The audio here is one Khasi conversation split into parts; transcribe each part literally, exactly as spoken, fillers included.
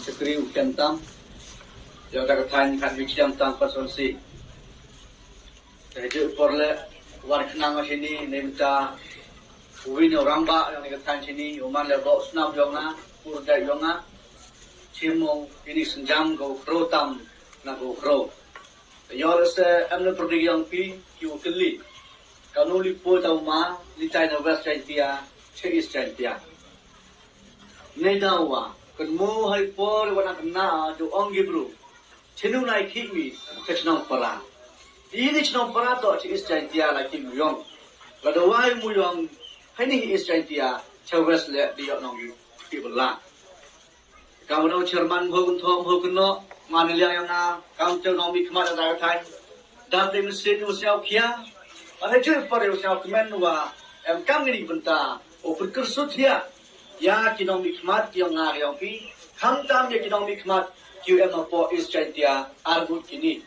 Shakri u Khem Tam, ïa ka thaiñ Khatbi Chiang Tam Constituency. Te ha kane ka por leh, wan khnang ha shini, ne mynta uwei u rangbah ïa kane ka thaiñ shini u man leh u doh snam ïa nga, u pur jait ïa nga. Shim mo ïa kine ki sienjam ka u kro tam na ka u kro. Te ïoh leh se em na pyrdi ïa phi ki u kylli. Kano li poi tau ma, li tai na West Jaintia, sha East Jaintia. Ne dawa, kan mo hai por wana kena, ju ong ki bru. Chinu nai ki mi, ka chnong para. Ini chnong para to, chi East Jaintia la ki muyong. La dawa muyong, hai ni East Jaintia, cha West leh di ïoh nong ki bela. Ka wano chairman mho kun thom mho kun no, man liang yang na, kam teu nong mi khmat da ka thaiñ. Dam dei mynsiem u siaw khia. Ba ha jui por u siaw kmen wa em kam ngini bynta. U pynkyrsut ïa. Ïa ki nongmihkhmat ki ong nga ki ong phi. Khamtam ïa ki nongmihkhmat ki em hapoh East Jaintia arngut kini.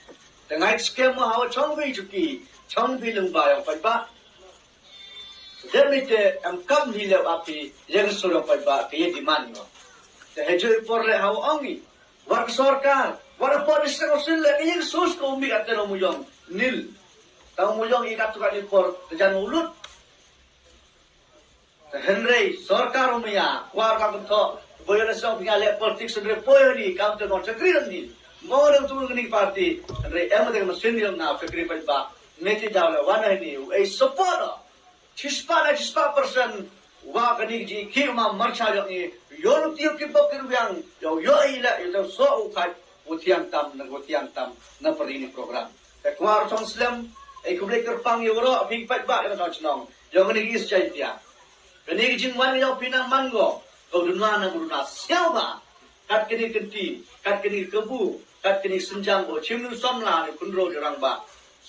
Te ngai skhem ma hawa chong bi juki. Chong bi leng ba ïong paidbah. Dei te em kam hi leh ap phi ïa ka sur ïong paidbah ka ïa demand ïong. Te ha jui por leh hawa ong ngi. Wat ka sorkar, wat hapoh district council leh ka ïa ka sur ka u mih ate nong muyong nil. Tang muyong i kat tu kat ni por te jan u lut. Te hynrei sorkar u mih ïa, kwar ka kyntoh, boy na song phi nga leh politics hynrei poi ni kam te nong chakri ni. Mo dang tu ni party, hynrei em te ka masin ïong na chakri paidbah. Meti daw leh wan ni, u ei support. Chispah na chispah percent wa kani ki jingkit ma marcha jong i, ïoh luk tiup ki bok ki rubiang, ïoh ïoh i la ïoh tang so u khat u thiang tam na u thiang tam na pyrdi ni program. Te kwar chong slem, ei khublei kyrpang ïoh ro phi paidbah ïoh tang chnong ïoh kani ki East Jaintia. Kani ki jingwan ïoh phi na man go, ko dunwa na dunwa siaw ba. Kat kini kynti, kat kini kabu, kat kini senjang o chim nu samla ni kynro ni rangbah.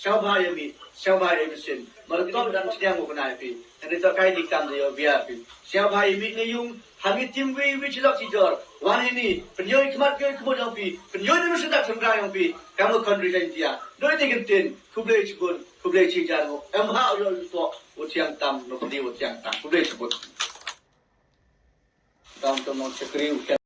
Siaw bha ïa mi, siaw bha ïa mi sin. Mar to dan chiang u kena ïa phi. Hynrei to kai ni kam de ïa bia phi. Siaw bha ïa mi ni yung, ha mi tim wi wi chilok chijor. Wan ini, pynïoh i khmat pynïoh i khmut ïong phi, pynïoh ni mynsiem dak sendra ïong phi. Kam u khon ri Jaintia. Doi ti kyntin, khublei chibun, khublei chijan u. Em ha u ïoh u to, u thiang tam, no khublei u thiang tam. Khublei chibun. Dam to nong chakri u